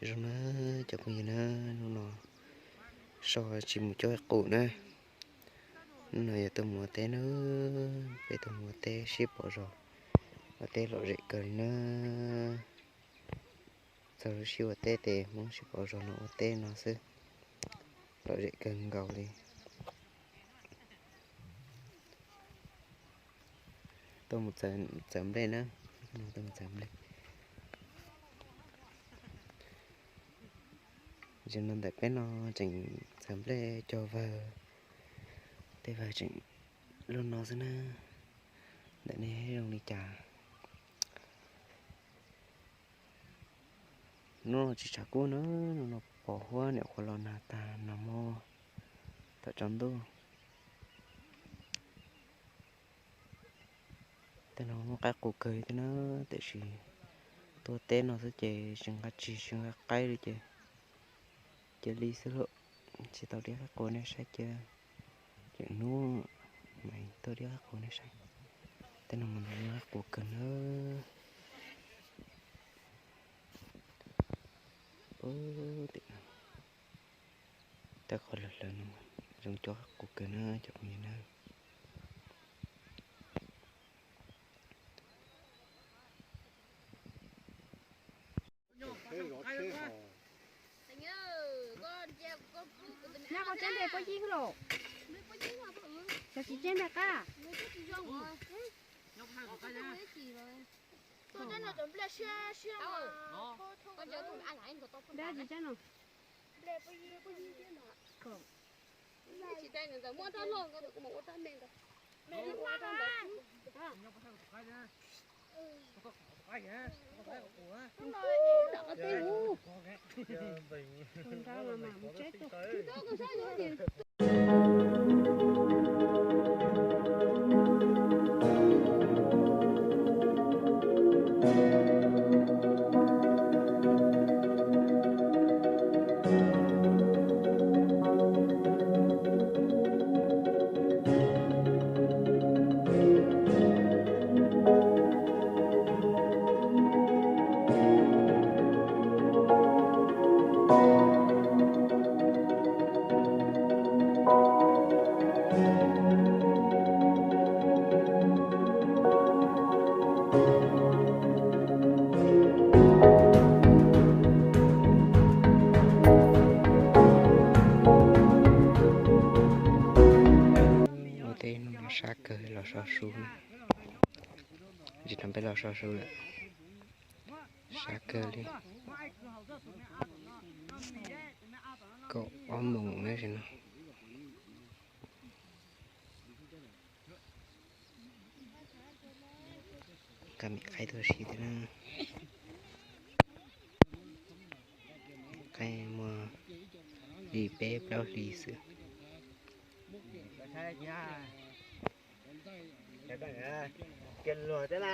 Zoo na, cov phooj ywg na, hnub no so tsis mus cuab qus na, hnub no yuav tuaj mus ua teb na, peb tuaj mus ua teb sib pom zos, ua teb lom zem kawg li na. Txog lub sij ua teb ces Hmoob sib pom zos no ua teb no xwb, lom zem kawg nkaus li. Tuaj mus txawv nplej na, tuaj mus txawv nplej. Zaum no ntawm peb no tseem txawv nplej cog vawg, tej vawg tseem loj no xwb na. Ntawm nej zoo li cas? Hnub no tsis tshav kub na, hnub no pos huab, niam qhuav los nag tag, nag hmo thaum tsaus ntuj. Tej no muaj qaib qus kawg thiab na, tiam sis tuaj teb no xwb ces tsis nqa tshis tsis nqa qaib li ces cia li xwb lauj. Tsis tau diab qaib qus nej saib cia, tseem hnub mas tuaj diab qaib qus nej saib. Tej no mas ntau qaib qus kawg na. Tej qhov lawv hlawv no zoo cuab qaib qus kawg na cov phooj ywg na. Nyob koj tsev npe puab yib xwb los? Cov tsis tsev npe qab. Npe tsis tsev no. Ua teb hnub no sab kawg los so su na. Tsis tas peb los so su lawm. Sab kawg li. Kaum ob moos na sim no. Nqa me qaib tuaj siv thiab na. Qaib muaj li peb plaub hlis xwb. Kiag luag thiab na.